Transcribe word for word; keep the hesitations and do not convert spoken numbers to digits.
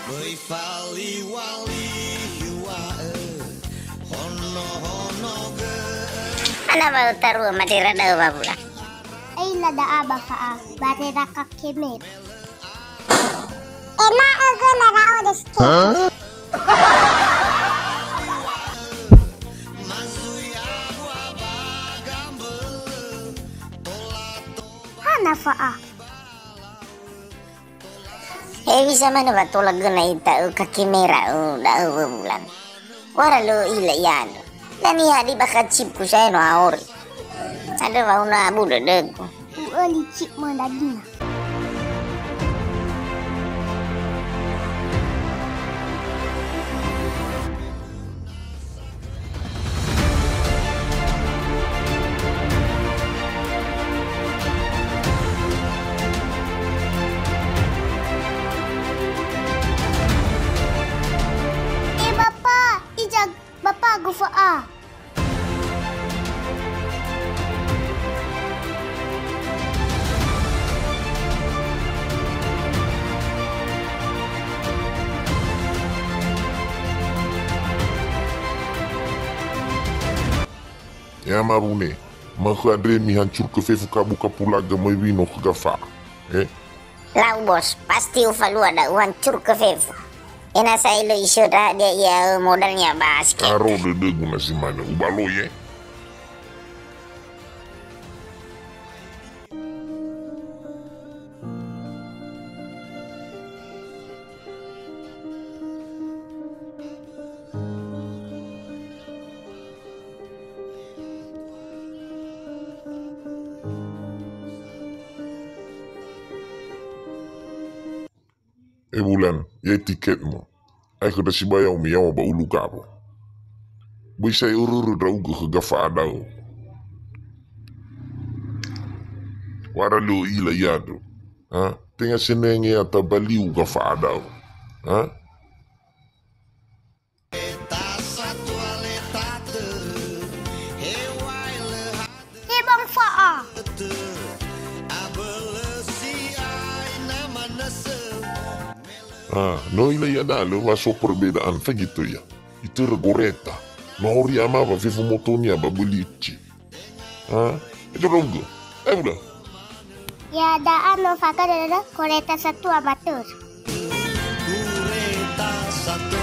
Böi faliwali hiŵa'ö, hono-honogö. Hana wa ötarua madera da'ö wawula? Eila da'a ba fa'a, barera kakemera. Ena'ö göna ndra'o deske. Hana fa'a? Hewisa manö wa tola göna ita'ö kakemera da'ö wawula. Wara lö ila iadö. Daniha di bakha chipku sae no aori. Andrö wa una abu dödögu. U'öli chip mö dagina. Eh, Bapa, ija Bapa gufa'a. Ya marune, makhö andre mihancurkö fefu kabu kapulaga möi wino khö gafa'a. Eh? Lau bos, pasti ufalua da'u hancurkö fefu. Ena'ö sa'ae lö isöndra hadia ia modalnia basket. Aro dödögu na si manö, ubaloi, eh. E Bulan, ya'e tiketmö. Aekhö ndra sibai yaomi yaŵa ba ulu gawo. Böi sa'ae örörö ndra'ugö khö gafa'a da'ö. Wara lö ö'ila iadö. Ha? Tenga senenge ya tabaliu gafa'a da'ö. Ha? He bang fa'a. Ah, no ila iada'a lö wa so perbedaan, fagitu ya. Itörö goreta. No auri ama wa fefu motonia ba böli uci. Ha? Itu ndra'ugö. Eh, udah. Ya, da'a no faga dada koreta satua matur. Kureta sato